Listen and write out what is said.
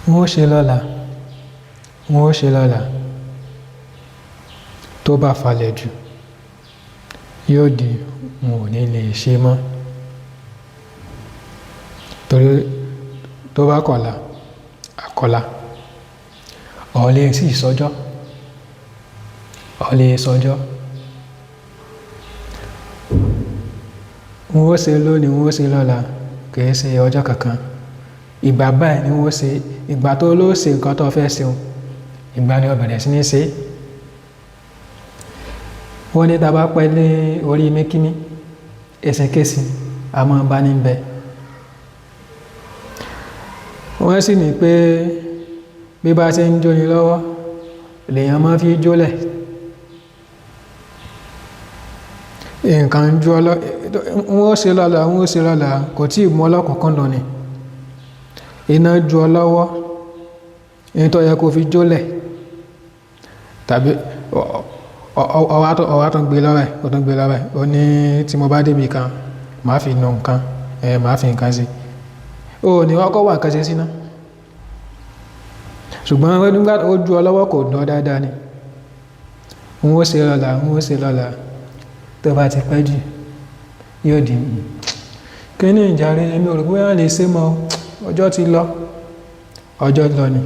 N ó ṣe lọ́la, n ó ṣe lọ́la. Tó bá falẹ̀ jù, yóò di n ò ní lè ṣe mọ́. Torí tó bá kọ̀la, àkọlà. Ọ̀ lè sì sọjọ́, ọ̀ lè sọjọ́. N ó ṣe lónìí, n ó ṣe lọ́la, kì í ṣe ọjọ́ kankan. Ìgbà báyìí ni n ó ṣe, ìgbà tó ló ṣe nǹkan tó fẹ́ ṣe òun, ìgbà ni ó bẹ̀rẹ̀ sí ní ṣe. Wọ́n ní tí a bá pẹ́ lé orí míkímí, ẹsẹ̀kẹsẹ̀ a máa bá ní bẹ. Wọ́n sì ní pé bí bá ṣe ń jóni lọ́wọ́, lèèyàn máa fi jólẹ̀. Nǹkan ń jó ọ lọ, n ó ṣe lọ́la, n ó ṣe lọ́la, kò tí ì mú ọlọ́kùnkúndùn ni. Iná jó ọ lọ́wọ́, ohun tó yẹ kó fi jólẹ̀ tàbí ọwá tó ń gbé lọ́wọ́ ẹ̀, ó tó ń gbé lọ́wọ́ ẹ̀. Ó ní tí mo bá dé ibi kan, màá fi nu nǹkan, màá fi nǹkan sí. Ó ní kọ́kọ́ wá nǹkan ṣe síná. Ṣùgbọ́n nígbà ó jó ọ lọ́wọ́ kò dán dáadáa ni. N ó ṣe lọ́la, n ó ṣe lọ́la. Tó bá ti pẹ́ jù, yóò di kí ni ìjàre, èmi ò rò pé wọ́n lè ṣe mọ́. Ọjọ́ ti lọ, ọjọ́ lọ ni.